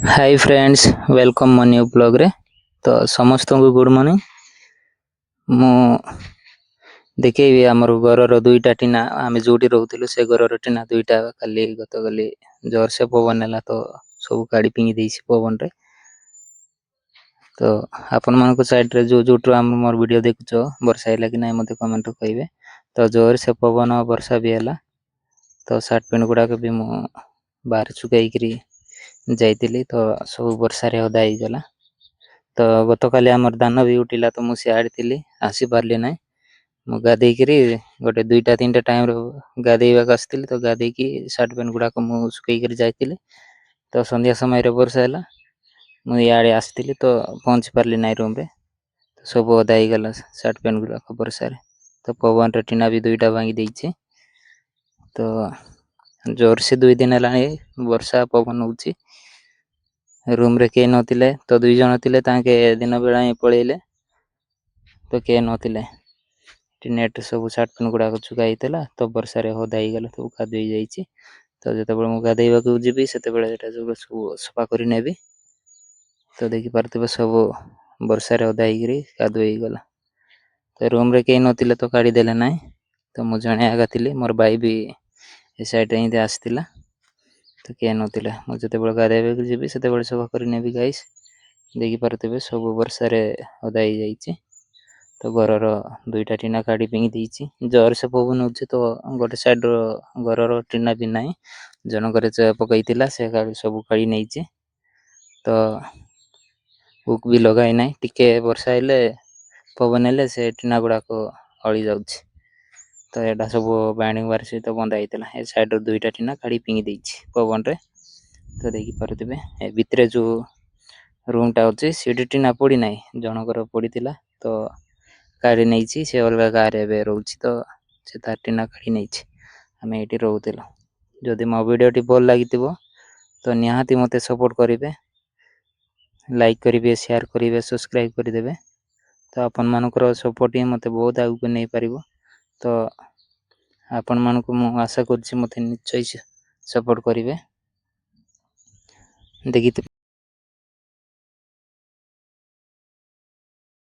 High friends, welcome ମୋ new ବ୍ଲଗ୍ରେ। ତ ସମସ୍ତଙ୍କୁ ଗୁଡ଼୍ ମର୍ଣ୍ଣିଂ। ମୁଁ ଦେଖେଇବି ଆମର ଘରର ଦୁଇଟା ଟିନା। ଆମେ ଯେଉଁଠି ରହୁଥିଲୁ, ସେ ଘରର ଟିନା ଦୁଇଟା କାଲି, ଗତକାଲି ଜୋରସେ ପବନ ହେଲା ତ ସବୁ କାଢ଼ି ଫିଙ୍ଗି ଦେଇଛି ପବନରେ। ତ ଆପଣମାନଙ୍କ ସାଇଡ଼୍ରେ ଯେଉଁ ଯେଉଁଠୁ ଆମ ମୋର ଭିଡ଼ିଓ ଦେଖୁଛ, ବର୍ଷା ହେଲା କି ନାହିଁ ମୋତେ କମେଣ୍ଟରେ କହିବେ। ତ ଜୋରସେ ପବନ, ବର୍ଷା ବି ହେଲା। ତ ସାର୍ଟ ପ୍ୟାଣ୍ଟ ଗୁଡ଼ାକ ବି ମୁଁ ବାହାରେ ଶୁଖାଇକିରି ଯାଇଥିଲି, ତ ସବୁ ବର୍ଷାରେ ଓଦା ହେଇଗଲା। ତ ଗତକାଲି ଆମର ଧାନ ବି ଉଠିଲା, ତ ମୁଁ ସିଆଡ଼େ ଥିଲି, ଆସିପାରିଲି ନାହିଁ। ମୁଁ ଗାଧେଇକିରି ଗୋଟେ 2ଟା 3ଟା ଟାଇମ୍ରେ ଗାଧେଇବାକୁ ଆସିଥିଲି। ତ ଗାଧେଇକି ସାର୍ଟ ପ୍ୟାଣ୍ଟ ଗୁଡ଼ାକ ମୁଁ ଶୁଖେଇକିରି ଯାଇଥିଲି। ତ ସନ୍ଧ୍ୟା ସମୟରେ ବର୍ଷା ହେଲା, ମୁଁ ଇଆଡ଼େ ଆସିଥିଲି, ତ ପହଞ୍ଚି ପାରିଲି ନାହିଁ ରୁମ୍ରେ। ତ ସବୁ ଓଦା ହେଇଗଲା ସାର୍ଟ ପ୍ୟାଣ୍ଟ ଗୁଡ଼ାକ ବର୍ଷାରେ। ତ ପବନରେ ଟିନା ବି ଦୁଇଟା ଭାଙ୍ଗି ଦେଇଛି। ତ ଜୋରସେ 2 ଦିନ ହେଲାଣି ବର୍ଷା ପବନ ହେଉଛି। ରୁମ୍ରେ କେହି ନଥିଲେ। ତ ଦୁଇ ଜଣ ଥିଲେ, ତାଙ୍କେ ଦିନ ବେଳା ହିଁ ପଳେଇଲେ, ତ କେହି ନଥିଲେ। ଏଠି ନେଟ୍ ସବୁ ସାର୍ଟ ପ୍ୟାଣ୍ଟ ଗୁଡ଼ାକ ଶୁଖା ହେଇଥିଲା, ତ ବର୍ଷାରେ ଓଦା ହେଇଗଲା, ସବୁ କାଦୁଅ ହେଇଯାଇଛି। ତ ଯେତେବେଳେ ମୁଁ ଗାଧେଇବାକୁ ଯିବି, ସେତେବେଳେ ଏଇଟା ସବୁ ସବୁ ସଫା କରି ନେବି। ତ ଦେଖିପାରୁଥିବେ, ସବୁ ବର୍ଷାରେ ଓଦା ହେଇକିରି କାଦୁଅ ହେଇଗଲା। ତ ରୁମ୍ରେ କେହି ନଥିଲେ, ତ କାଢ଼ିଦେଲେ ନାହିଁ। ତ ମୁଁ ଜଣେ ଏକା ଥିଲି। ମୋର ଭାଇ ବି ଏ ସାଇଡ଼୍ରେ ଏମିତି ଆସିଥିଲା, ତ କେହି ନଥିଲେ। ମୁଁ ଯେତେବେଳେ ଗାଧେଇବାକୁ ଯିବି, ସେତେବେଳେ ସଫା କରି ନେବି। ଗାଇସ୍, ଦେଖିପାରୁଥିବେ, ସବୁ ବର୍ଷାରେ ଓଦା ହେଇଯାଇଛି। ତ ଘରର ଦୁଇଟା ଟିନା କାଢ଼ି ଫିଙ୍ଗି ଦେଇଛି। ଜୋରସେ ପବନ ହେଉଛି, ତ ଗୋଟେ ସାଇଡ଼୍ର ଘରର ଟିନା ବି ନାହିଁ। ଜଣଙ୍କର ପକାଇଥିଲା, ସେ ସବୁ କାଢ଼ି ନେଇଛି। ତ ହୁକ୍ ବି ଲଗାଇ ନାହିଁ। ଟିକେ ବର୍ଷା ହେଲେ, ପବନ ହେଲେ ସେ ଟିନା ଗୁଡ଼ାକ ହଲି ଯାଉଛି। ତ ଏଇଟା ସବୁ ବାଇଣ୍ଡିଂ ୱାୟାର ସହିତ ବନ୍ଧା ହେଇଥିଲା। ଏ ସାଇଡ଼୍ର ଦୁଇଟା ଟିନା କାଢ଼ି ଫିଙ୍ଗି ଦେଇଛି ପବନରେ। ତ ଦେଖିପାରୁଥିବେ, ଏ ଭିତରେ ଯେଉଁ ରୁମ୍ଟା ଅଛି, ସେଇଠି ଟିନା ପଡ଼ିନାହିଁ। ଜଣଙ୍କର ପଡ଼ିଥିଲା, ତ କାଢ଼ି ନେଇଛି। ସେ ଅଲଗା ଗାଁରେ ଏବେ ରହୁଛି, ତ ସେ ତାର ଟିନା କାଢ଼ି ନେଇଛି। ଆମେ ଏଇଠି ରହୁଥିଲୁ। ଯଦି ମୋ ଭିଡ଼ିଓଟି ଭଲ ଲାଗିଥିବ, ତ ନିହାତି ମୋତେ ସପୋର୍ଟ କରିବେ, ଲାଇକ୍ କରିବେ, ସେୟାର କରିବେ, ସବସ୍କ୍ରାଇବ୍ କରିଦେବେ। ତ ଆପଣମାନଙ୍କର ସପୋର୍ଟ ହିଁ ମୋତେ ବହୁତ ଆଗକୁ ନେଇପାରିବ। ତ ଆପଣମାନଙ୍କୁ ମୁଁ ଆଶା କରୁଛି, ମୋତେ ନିଶ୍ଚୟ ସପୋର୍ଟ କରିବେ। ଦେଖି